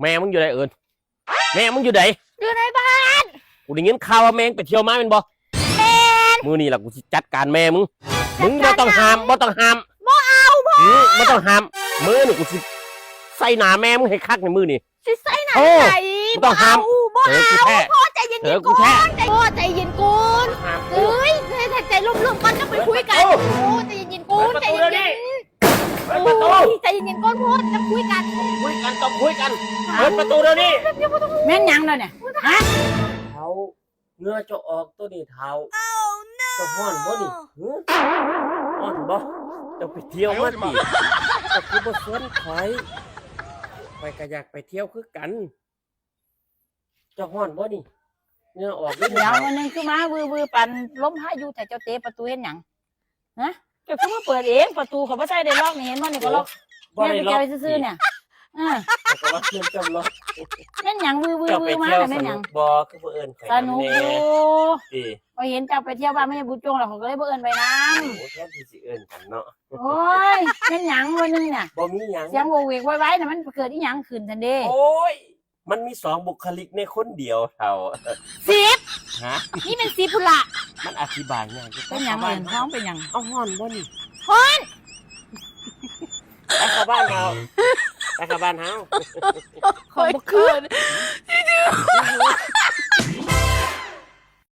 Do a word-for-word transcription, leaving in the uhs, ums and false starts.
แม่มึงอยู่ไหนเอิญ แม่มึงอยู่ไหน อยู่ในบ้าน กูได้ยินข่าวว่าแม่มึงไปเที่ยวมาแม่นบ่ แม่น มื้อนี้ล่ะกูสิจัดการแม่มึง มึงบ่ต้องห้าม บ่ต้องห้าม บ่เอาพ่อ อืม บ่ต้องห้าม มื้อนี้กูสิใส่หน้าแม่มึงให้คักในมื้อนี้ สิใส่หน้า โอ้ ใส่ บ่ต้องห้าม บ่เอา เออ กูแท้ พ่อใจเย็นๆ เออ กูแท้ ก่อน พ่อใจเย็นก่อน ห้าม เอ้ย ให้ใจร่มๆก่อน จะไปคุยกัน โอ้ โอ้ ใจเย็นๆก่อน เปิดประตู ใจเย็นๆ เดี๋ยวนี้ เปิดประตู โอ้ย ใจเย็นๆก่อนพ่อ จะคุยกัน คุยกัน ต้องคุยกัน เปิดประตูเดี๋ยวนี้ แม่นหยังแล้วเนี่ย ฮะ เฒ่า เหงื่อเจ้าออกตัวนี้เฒ่า เจ้าฮ้อนบ่นี่ หือ ฮ้อนบ่ เจ้าไปเที่ยวมาติ เจ้าคือบ่ชวนข้อย ข้อยก็อยากไปเที่ยวคือกัน เจ้าฮ้อนบ่นี่ เหงื่อออกเด้อ เดี๋ยว เฒ่า มื้อหนึ่งคือมาวือๆปานลมพายุ แต่เจ้าเตะประตูเฮ็ดหยัง ฮะ เจ้าคือมาเปิดเอง ประตูเขาบ่ใส่ได้ล็อกนี่ เห็นบ่นี่ ก็ล็อก โอ้ บ่ได้ล็อก แม่นไปแกะซื่อๆเนี่ย เออ แต่ก็ว่าเพื่อนเจ้าล็อก แม่นหยังวือๆ เจ้าไป วือมา เที่ยว น่ะ แม่นหยัง สนุกบ่ คือบ่เอิ้นข้อย สนุก นำแหน่ อยู่ ติ ข้อยเห็นเจ้าไปเที่ยวบ้านแม่ยายบุญจงแล้ว ข้อยก็เลยบ่เอิ้นไปนำ โอ้ แทนที่สิเอิ้นกันเนาะ โอ้ย แม่นหยังมื้อหนึ่งเนี่ย บ่มีหยัง เสียงโวกเวกโวยวายน่ะ มันเกิดอีหยังขึ้นซั่นเด้ โอ้ย มันมีสองบุคลิกในคนเดียวเฒ่า สิบ ฮะ นี่เป็นสิบพุ้นล่ะ มันอธิบายยากอยู่ เป็นหยัง เอิ้นฮ้อนเป็นหยัง เอาฮ้อนบ่นี่ ฮ้อน ไปเข้าบ้านเฮา ไปเข้าบ้านเฮา ข้อยบ่เขิน